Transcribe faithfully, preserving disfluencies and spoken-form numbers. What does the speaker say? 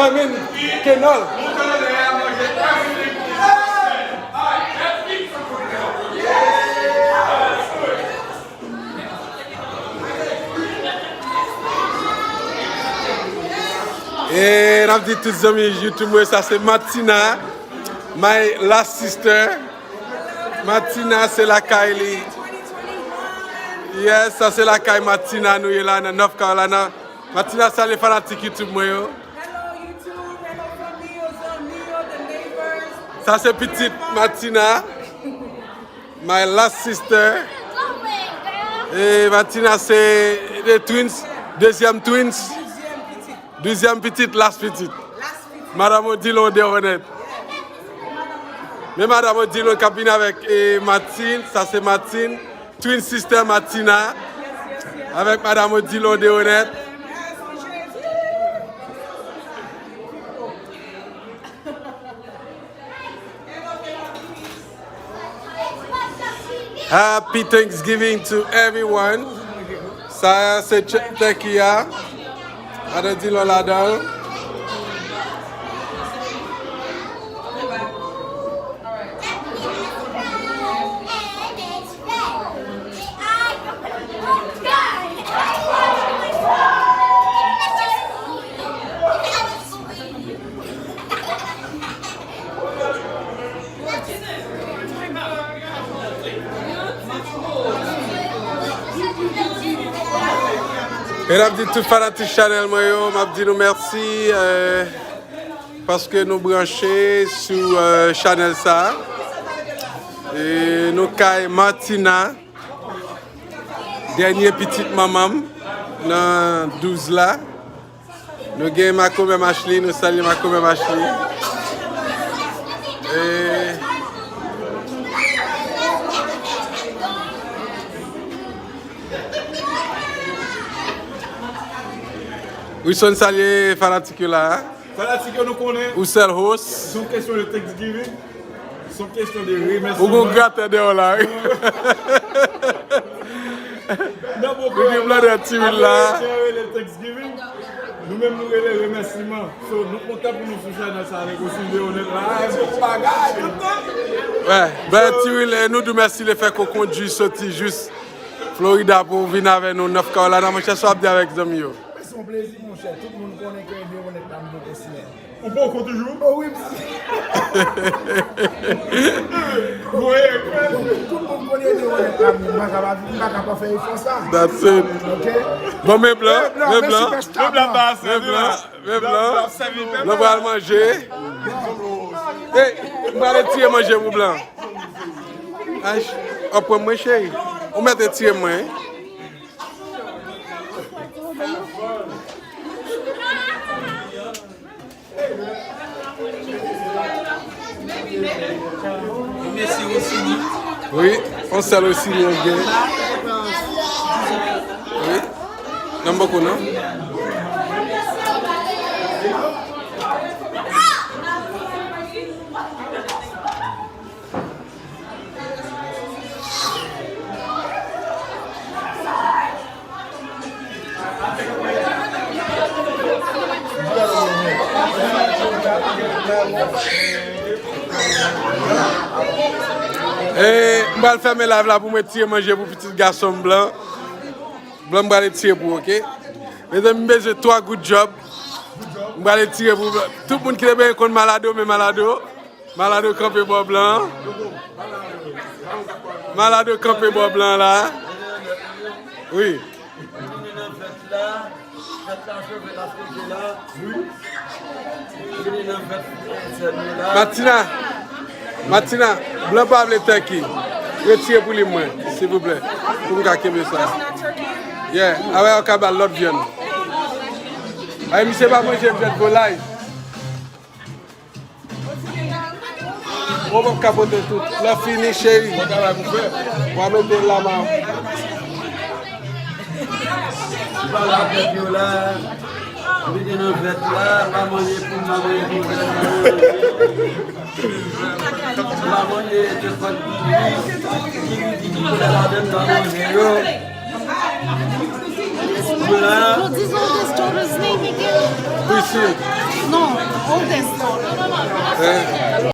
Amen. Kenòl. E n ap di tout zanmi YouTube mwen, sa se Martina, my last sister. Martina se lakay li. Yes, sa se lakay Martina nou ye la nan North Carolina. Martina, salye fanatik YouTube mwen yo. Hello YouTube, hello famille, zanmi yo, the neighbors. Sa se pitit Martina, my last sister. E Martina se the twins, dezyèm twins. Dezyèm pitit. Dezyèm pitit, last pitit. Last pitit. Madame Odilon Deronette. Men Madame Odilon k ap vin avèk, e, Martine, sa se Martine. Twin sister Martina avèk Madame Odilon Deronette. Happy Thanksgiving to everyone. Sa se ch-, turkey a. Madame Odilon ladan l. E n ap di tout fanatik chanèl mwen yo, m ap di nou mèsi, eh, paske nou branche sou, eh, chanèl sa. E nou kay Martina, dènye pitit manman m nan douz la. Nou gen makomè Ashley, nou salye makomè Ashley. E Wilson salye fanatik yo la. Fanatik yo nou konnen. Ou sèl host. Se yon kesyon de Thanksgiving. Se yon kesyon de remèsiman. Ou gon gratè dèyè w la, wi. Nan bon, ou gen blandè tiwil la. Ameriken rele Thanksgiving. Nou menm nou rele remèsiman. So, nou kontan pou nou sou chanèl sa avèk osi Leonèt la. Bon bagay, tout tan. Wè, blandè tiwil, e nou di w mèsi lefètke w kondui soti jis Florida pou w vin avè nou North Carolina. Monchè, sa w ap di avèk zanmi yo? Se yon plezi, monchè. Tout moun konnen ke Deronette la m poko siyen. Ou poko toujou? Oh wi, m siyen. Tout moun konnen Deronette la, m pa ka pa, m pa ka pa fè efò sa. That's it. Ok? Bon, men blan, men blan. Men blan, men blan. Blan pral manje. Ey, m prale tire manje pou blan. Ay, w ap pran mwen, cheri. Ou mèt tire mwen, wi. Wi, yon sèl osi nou gen. Wi. Nan m poko non. E, m pral fèmen live la pou mwen tire manje pou pitit gason m blan. Blan, m prale tire pou ou, ok? Mezanmi, m bezwen twa goud djòb. M prale tire pou blan. Tout moun ki te benyen konn Malado, men Malado. Malado kanpe bò blan. Malado kanpe bò blan la. Wi. Martina, Martina, blan pa vle turkey. Retire pou li mwen, silvouplè. Pou m ka kenbe sa. Yeah, avè yo ka ba l lòt vyann. Ay, misye pa manje vyann volay. Ou p ap ka pote tout. Lè fini, cheri. Bon travay pou fè. W a mete l la, ma. Pale avèk yo la. Mete nan vèt la. Pa manje pou m, pa manje pou m. Pa manje te fòt kiri. Kiri di ki koulè ladann, pa manje yo. Voilà. What is all this daughter's name again? Ici. Non, oldest daughter. Hein?